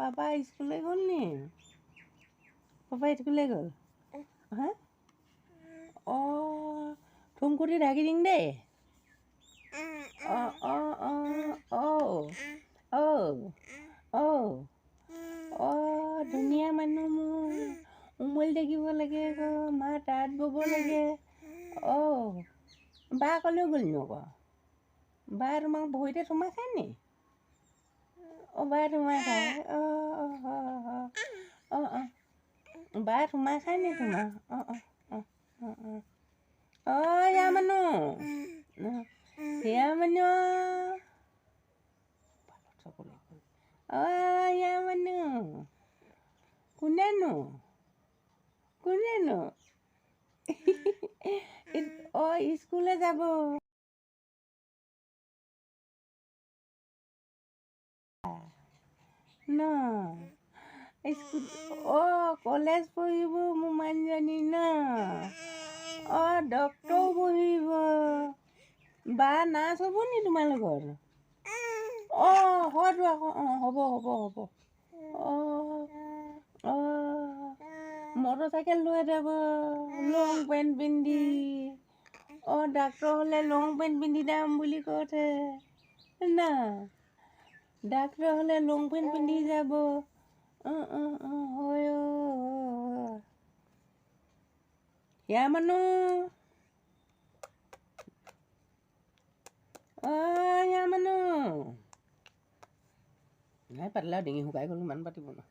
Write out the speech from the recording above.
Papa স্কুললৈ গ'ল নি? পাপা স্কুললৈ গ'ল? হা, অঁ, থুমকুটি ঢাকি দিম দেই। অঁ অঁ অঁ অঁ অঁ অঁ অঁ, ধুনীয়া মানুহ মোৰ। উমলি থাকিব লাগে আকৌ, মা তাঁত ব'ব লাগে। অঁ, বা ক'লৈ গ'লনো আকৌ? বা তোমাক ভৰিতে চুমা খায় নি? অঁ, বা চুমা খায়। অঁ অঁ অঁ অঁ অঁ, বা চুমা খায় নি তোমাৰ? অঁ অঁ অঁ অঁ অঁ অঁ, ইয়া মানুহ, সেয়া মানুহ, অঁ, ইয়া মানুহ কোনেনো? কোনেনো? অঁ, স্কুললৈ যাব ন স্কুল? অঁ, কলেজ পঢ়িব মোৰ মানুহজনী ন? অঁ, ডক্তৰো পঢ়িব। বা নাৰ্ছ হ'ব নি তোমালোকৰ? অঁ, হয়তো আকৌ। অঁ, হ'ব হ'ব হ'ব। অঁ অঁ, মটৰ চাইকেল লৈ যাব লং পেণ্ট পিন্ধি। অঁ, ডাক্তৰ হ'লে লং পেণ্ট পিন্ধি যাম বুলি কৈছে না? ডাক্তৰ হ'লে লং পেণ্ট পিন্ধি যাব। অঁ অঁ অঁ, হয়। অঁ, সেয়া মানুহ। অঁ, সেয়া মানুহ নাই পাতিলে আৰু ডিঙি শুকাই গ'ল, ইমান পাতিব ন।